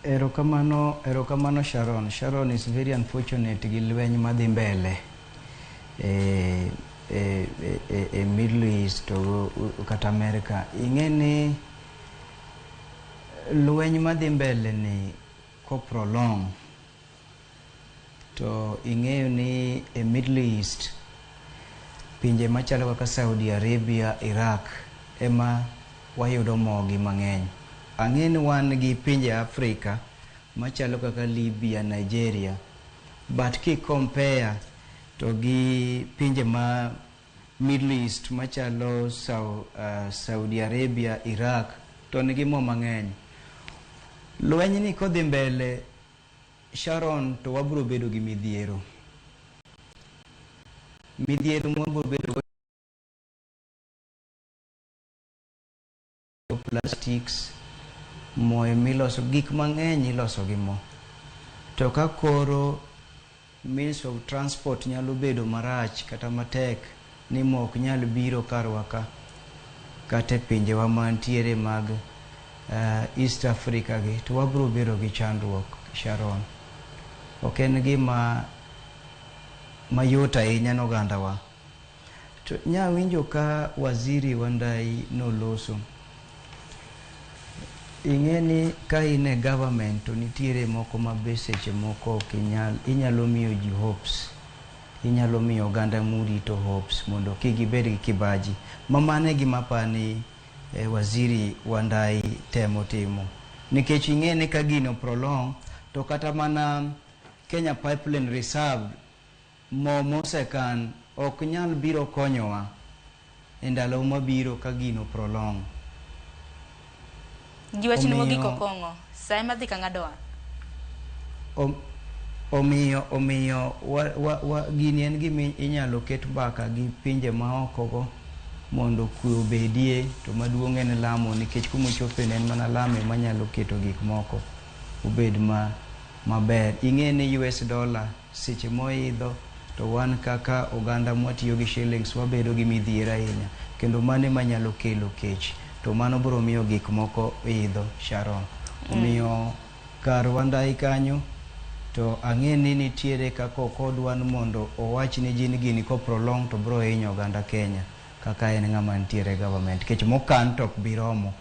Erokamano, erokamano Sharon. Sharon is very unfortunate gi lweny madhi mbele e Middle East to kata America. Ing'e ni lweny madhi mbele ni ko prolong to ing'eyo ni e Middle East, pinje machalo kaka Saudi Arabia, Iraq ema wayudo mogi mang'eny. Ang'e ni wan gi pinje Afrika machalo kaka Libya, Nigeria, but ki compare to gi pinje ma Middle East machalo Saudi Arabia, Iraq to nigi mo mang'eny. Lweny ni kodhi mbele, Sharon, to wabiro bedo gi midhiero. Midhiero mwabiro bedo go, plastics, mo miloso gik mang'eny iloso gi mo. To ka koro means of transport nyalo bedo marach kata matek ni mo ok nyal biro karwa ka kata e pinjewa mantiere mag East Africa gi, to wabiro bedo gi chandruok, Sharon. Ok en gima mayot ahinya ne ogandawa. To nyawinjo ka Waziri Wandayi noloso. Ing'e ni ka in e government to nitiere moko ma be seche moko ok inyal, inyalo miyo ji hopes. Inyalo miyo oganda murito hopes mondo kik gibed gi kibaji. Ma mano e gima apani Waziri Wandayi temo timo. Nikech ing'e ni ka gino prolong to kata mana Kenya Pipeline Reserve, mo mosekan ok nyal biro konyowa e ndalo mabiro ka gino prolong. Gi wachni mogik Okong'o, sa ema dhi ka ng'adowa. Omiyo wa gini en gima inyalo ket mbaka gi pinje maoko go mondo kwe obedie, to maduong' en lamo, nikech kumochope en mana lamo ema nyalo keto gik moko obed ma maber. Ing'e ni US dollar seche moidho to wan kaka oganda mwatiyo gi shillings wabedo gi midhiero ahinya, kendo mano ema nyalo kelo kech, to mano biro miyo gik moko idho, Sharon. Omiyo kar Wandayi kanyo to ang'e ni nitiere kaka ok odwa ni mondo owach ni ji ni gini ko prolong to biro hinyo oganda Kenya kaka en ng'ama nitiere e government, nikech mokan to ok bi romo.